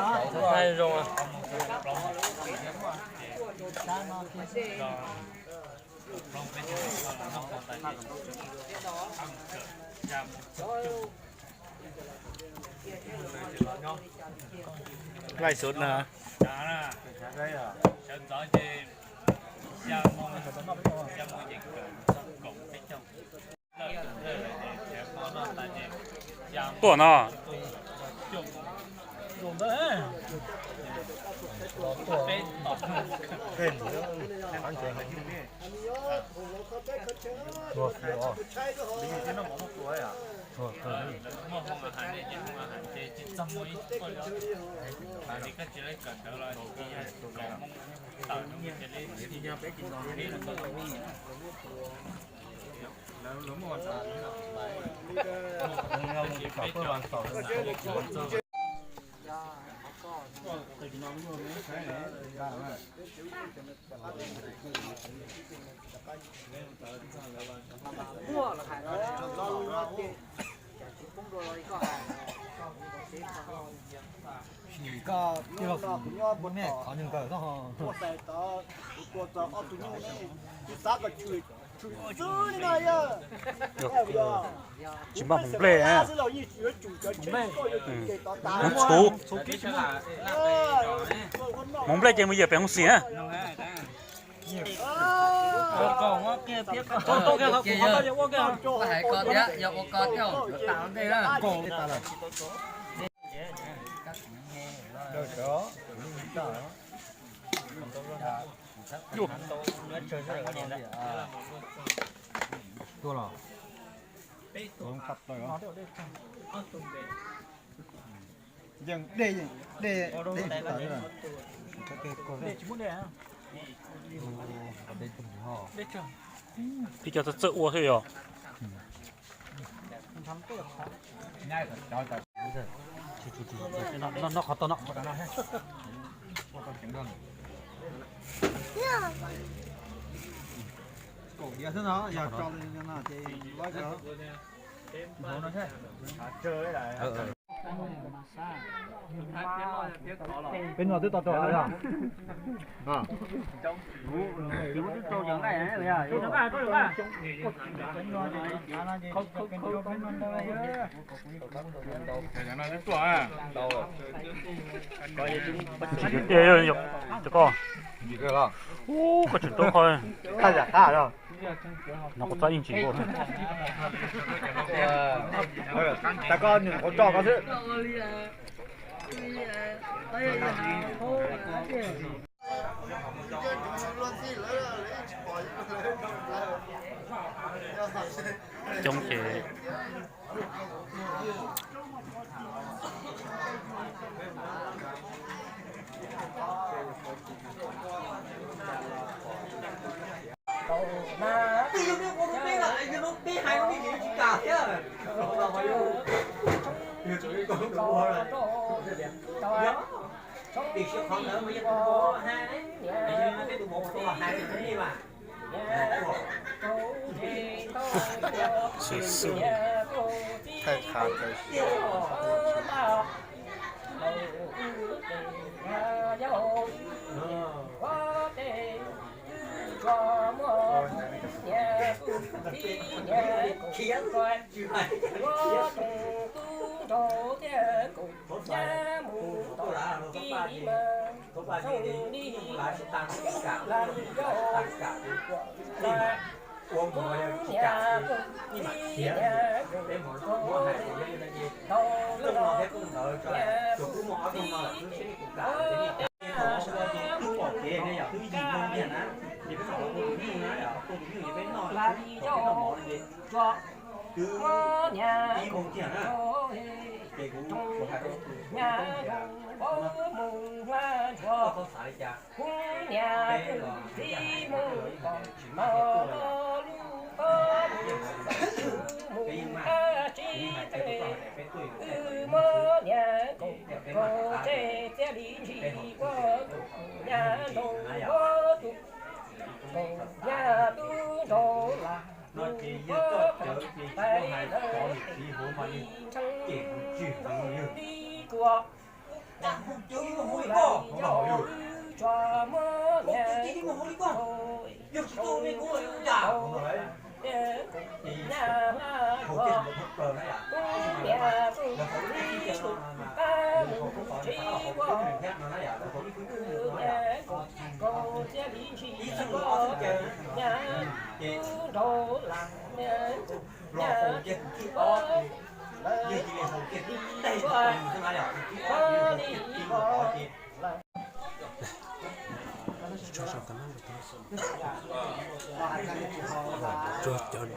Thaij zoo. Laij xov na. Tuaj no. Koj tij laug, kuv nyob puag tom, kuv tuaj txog ob tug nyuj ne, kuv xav kom tshwm tshwm xwb li no yog. Tsis npaj hmoov nplej na. Hmoov txhuv. Hmoov nplej ces mus yawm pem hoob xim na. Hais ko thiab, yog ua ko thiab yuav tas ntej na. Tuaj los. Yeej dej, dej, dej tsis tawm li. Tib co txawj txawj ua xwb yog. No qhov tau no. Kaum diav xwb no, yog tso li no ces lob. Peb no twb tau rau lawm. Tsis tiag tiag, cov koj. Ub, koj tseem tau qhov. No kuv txob yeej tsis nkaus. Tas koj nws qhuav tso koj xwb. Coob ces Xwm xwm thaij qha kawg. Tsuag cov